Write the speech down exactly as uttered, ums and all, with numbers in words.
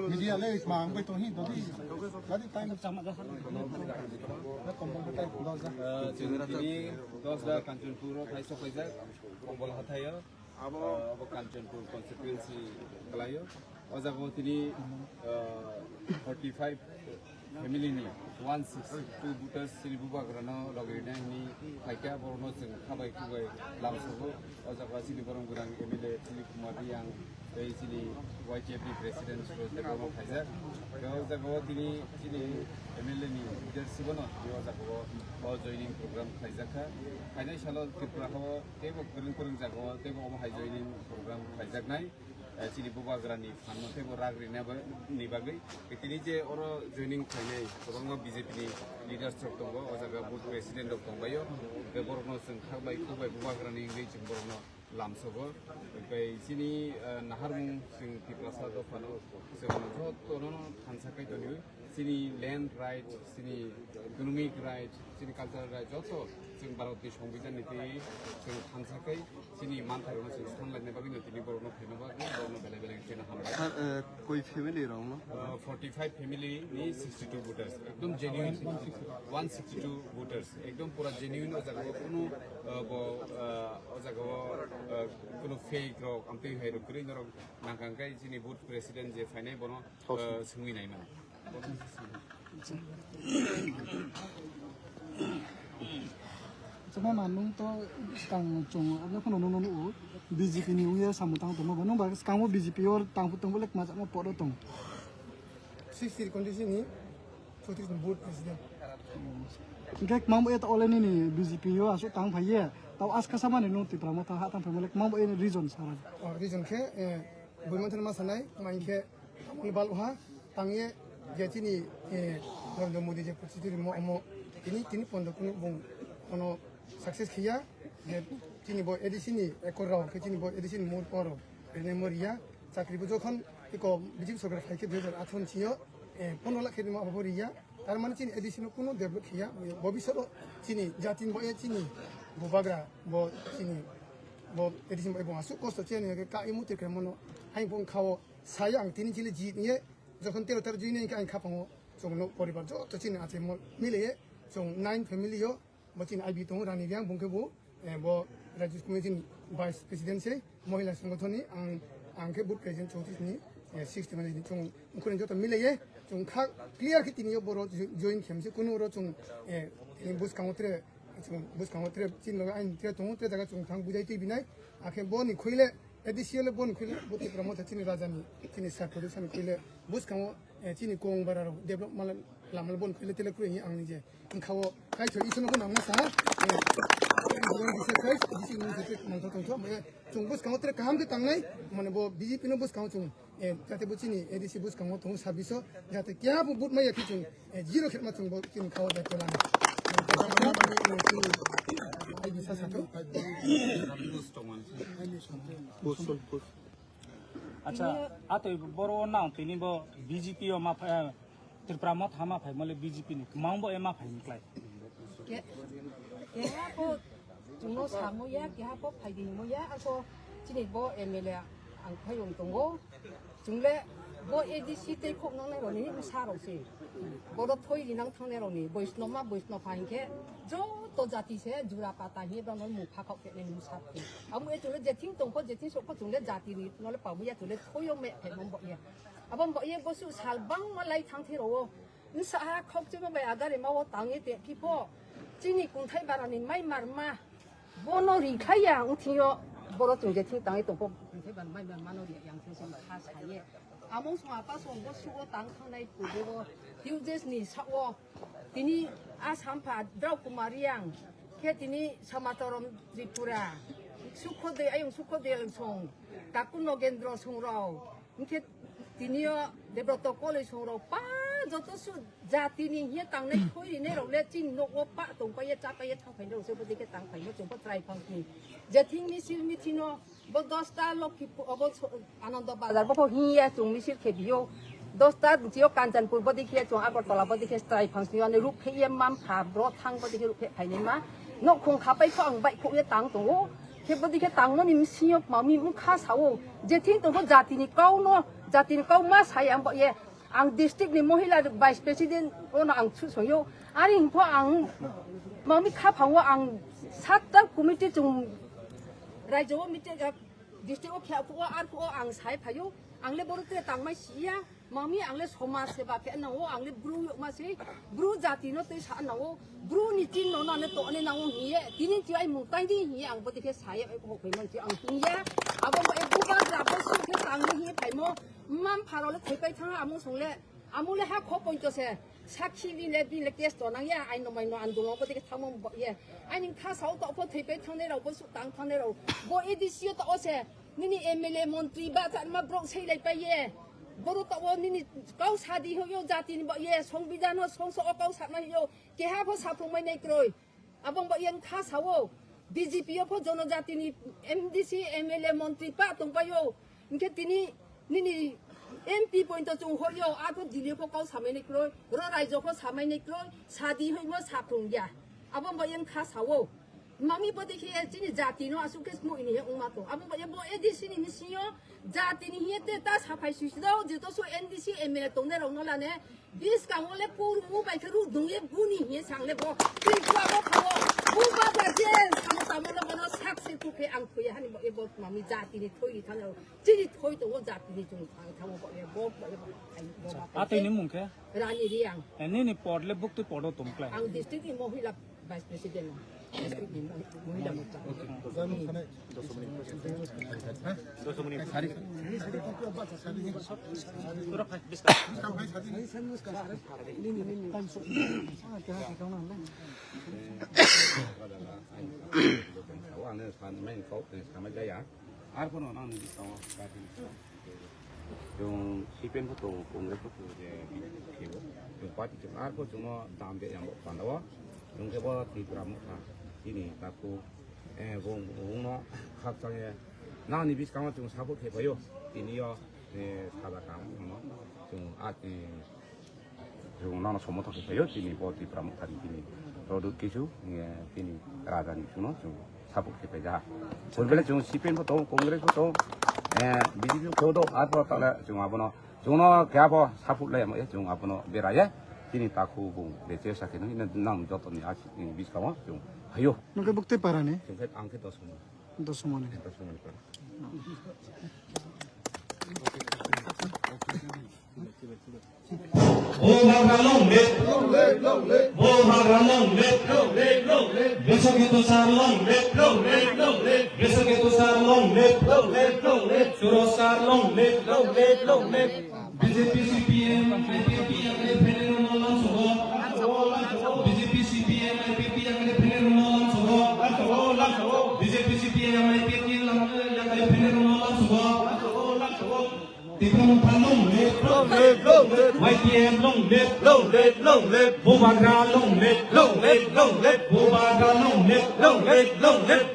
Media le ma ang bai tong hi dodi. Dodi time sama da. Kombol time dos da. Chwng tini dos da Kanchanpur o thai sokhaijak, Kombol hathaio. Abo, abo Kanchanpur constituency kalaio. O jaga o tini, ah, forty five family ni one sixty two voters chini bubagra no logi rina hini phaikha, borok no chwng khabai khubai lamsogo. O jaga chini borom gwnang M L A Philip Kumar Riyang tei chini Y T F ni president Suraj Debbarma phaijak. Tei o jaga o tini chini M L A ni leadership no tini o jaga o, o joining program khlaijakha. Phainai salo Tripura hao teibo kwrwng kwrwng jaga o teibo omo hai joining program khlaijaknai. Eh, chini bubagra ni phan no teibo rak rina ba-, ni bagwi. Tini je oro joining khlainai kwbangma B J P ni leaders rok tongo, o jaga booth president rok tongbaio. Tei borok no chwng khak bai khuk bai bubagra ni wngwi chwng borok no lamsogo. Tei chini, eh, naharmung chwng Tiprasa dopha no chwng joto no thansa kai toni. Chini land right, chini economic right, chini cultural right, joto chwng Bharat ni Songbidan ni twi chwng thansa kai chini manthairokno chwng sanlaina bagwino tini borokno phaima bagwi borokno belai belai kheno hambai. Sir, eh, koi family rokno? Uh, forty five family ni sixty two voters, ekdom genuine, one sixty two voters, ekdom pura genuine. O jaga o kunu, uh, bo, uh, o jaga o, uh, kunu fake rok, amtwi hai rok kwrwi norok nangkang kai chini booth president je phainai bono, uh, swngwi naimano. Chuma manung to skang chung, abo phano nono nugo, B J P ni wngya samung tang tongma ba, nung ba skang o B J P o tang tong bole kma chama podo tong. Sixty constituency ni forty-three booth president. Hingke kma bo eta ole nini B J P o asuk tang phaiye, tao aska samani nung Tipra Motha ha tang phai bole kma bo eni reason sara. Oh, reason khe, eh, bui manthani ma sanai, ma hingkhe tamoni bal ha, tangye je chini, eh, Narendra Modi je constitution mo omo, tini, tini pondo kunu bung ono success khiya, je chini bo A D C ni ekor rao, khe chini bo A D C ni mur koro, rene mo riya, chakri bo jokhon iko B J P sorkar phai khe dui hajar atharo ni sio, eh, pondro lakh khe mo abo riya, tar mane chini A D C no kunu develop khiya, bobisot o chini jati ni bo, eh, chini bubagra bo chini bo A D C ni bo asuk kosto chini ka imu tirke mono, haing pung khao, sayo ang tini chili jit niye, jokhon tero tero jui nai ang khapango, chwng no poribar joto chini ache mo mileye, chwng nine family yo, bo chini I B tongo Rani Riang bungke bo, eh, bo Rajit Kumar chini vice president se, mohila sangathon ni ang, ang khe booth president chowtris ni, eh, sixty man ni chwng mukhurin joto mileye, chwng kha clear khe tini yo boro jo-, join khemse kunu ro chwng, eh, tini bwskango tre, chwng bwskango tre chini loge aini tre tongo, tre jaga chwng thang bujai twi binai, akhe bo ni khuile, A D C le bo ni khuile, bo Tipra Motha chini raja ni, chini sar production khuile, bwskango, eh, chini kong bara rok develop mala, lama le bo ni khuile tele khuile ang nije. Wngkha o, kai thoi isono bo nangma sa, eh, bo ni bisi kai, bisi ni bisi mangtha tongtho, eh, chwng bwskango tre kaham khe tangnai, mane bo B J P no bwskango chwng, eh, jate bo chini A D C bwskango tongo sabbish o, jate keha bo vote maya khe chwng, eh, zero khe ma chwng bo chini khawa jate lama. Ai bisa satu. Acha, atoi boro nang tini bo B J P o ma pha-, Tripura Motha ma phai mole B J P ni kwmang bo e ma phai ni klai. Ke, keha po chwngno samo ya, keha po phai di mo ya, ako chini bo M L A ang phai rong tongo. Chwngle bo A D C tei khok nangnai roni bwsa rok se. Bodo thoi rinang thangnai roni, Boisno ma Boisno pha hinkhe joto jati se jura pata hiye bono mung pha khok khe nai bwsa rok se. Amo e chwngle jething tongkho, jething sokho chwngle jati ni nole pamu ya chwngle thoyo me phe mong bo ya. Abo bo ye bosu sal bangma lai thang the ro. Nsa ha khok chuma bai agari ma o tang ye te phi pho. Chini kunthai barani mai mar ma. Bono ringkhaiya wngthingyo, boro chwng je thing tangwi tongkho, ringkhai ban mai ban mano ri yang thing song kha saye. Among song apa song bo sugo tang thangnai pugo Tuesdays ni sao tini Assam pha Drau Kumar Riang khe tini Samatorom Tripura Sukhodoi ayung Sukhodoi song Taku Nogendro songrao. Hingke tinio Debroto koloi songrok pa joto su jatini hiye tangnai thoi rinai rok le chini nogo pa tongpaiye chapaiye thangphainai rok se bodike tangphaimo chwngbo chwrai phangni. Jething misil mithino bo dosta Lokhi pu-, obo so-, Anando Bazar bo hiye chwng misil khe biyo. Dosta jio Kanchanpur bodike chwng Agartala bodike chwrai phangni ani ruk khe ye mam pha bro thang bodike ruk khe phainai ma. Nok khong khapai kho ang bai kho ye tang tongo. Khe bodi khe tangmani msingyo mami wngkha sao. Jething tongkho jatini kauno, jatini kau ma sai ang bo ye. Ang district ni mohila vice president ono ang chusongyo. Ari hingpho ang mami khaphango ang satta committee chung raijao meeting, ah, district o khya phuo ar phuo ang sai phaio. Ang le boro te tangmai siya. Mami ang le somaj seba khe nango, ang le bru yokma se, bru jati no tei sa nango, bru ni chin no nane to ne nango hiye, tini chi ai mung tang di hiye ang bodi khe saye hok bai man chi ang hiye, abo mo e bubar ja bo su khe tang di hiye phaimo, mam pharo le thoi pai thang amo song le, amo le ha kho poito se, sakhi bi le bi le case to nang ya, ai no mai no andung bodi khe thamo bo ye, ai ning kha sao to pho thoi pai thang ne rao bo su tang thang ne rao, bo A D C o to o se, nini M L A montri ba tharma brok sei lai pai ye. Boru tawo nini kau sadi hoyo jati ni ba ye songbidhan ho songso o kau sakma hoyo keha pho saphung mai nai kroi. Abong ba yang kha sawo B J P o pho jono jati ni M D C M L A montri pa tong payo. Hingke tini nini M P point to chung hoyo a pho Delhi pho kau samai nai kroi. Ro raijo pho samai nai kroi. Sadi hoi mo saphung ya. Abong ba yang kha sawo. Mami bodi khe chini jati no asuk khe smu ini he ungma to. Abo ba bo A D C ni misingo jati ni hiye te ta saphai sui sida o jito su N D C M L A tongnai rok no lane. Bis kang ole pur mu bai khe ru dung ye buni hiye sang le bo. Twi kwa bo khawo. Bu ba ba je sang tamo le bono sak se ku khe ang thoi hani bo e bo mami jati ni thoi ni thang. Chini thoi tongo jati ni chung thang thango bo e bo bo e bo. Atwi ni mung khe? Rani Riang. E, nini pod le bukti podo tongklai. Ang district ni mohila vice president. District ni mohi-, mohila morcha. Ang sani mai kok samai jaya. Arphuno nang ni bisingo chwng C P M pho tongo, Congress pho tongo, je B J P pho tongo. Chwng party chwng arphuh chwngno dam de yang bo panda o. Chwng khe bo Tripura motha chini takhuk, eh, bung, bungno khakchang ye nang ni biskango chwng support khe phaio. Tini yo, eh, sada kam no chwng a, eh, Chwng nono somothon khe phaio, chini bo Tipra Mothani chini Product kisu, eh, chini Raja ni suno chwng support khe phaija. Chwng bele chwng C P M pho tongo, Congress pho tongo, eh, B J P pho tongo, arphuh tala chwng abono, chwngno khe abo support lai amo, eh, chwng abono beraye, chini takhuk bung beche sakhe nang, nang joto ni a, eh, biskango chwng phaio. Nokhe bukti para ni? Chwng khe ang khe Dosmoni. Dosmoni. Dosmoni para. Bubagra long live. Bubagra long live. Bishwaketu sir long live. Bishwaketu sir long live. Suresh sir long live. B J P C P M I P F T yang kene phenero no lam sobo. B J P C P M I P F T yang kene phenero no lam sobo. B J P C P M I P F T yang kene phenero no lam sobo. Tipra Motha long live. Long live, long live. Y T F long live. Long live, long live. Bubagra long live. Long live, long live. Bubagra long live. Long live, long live.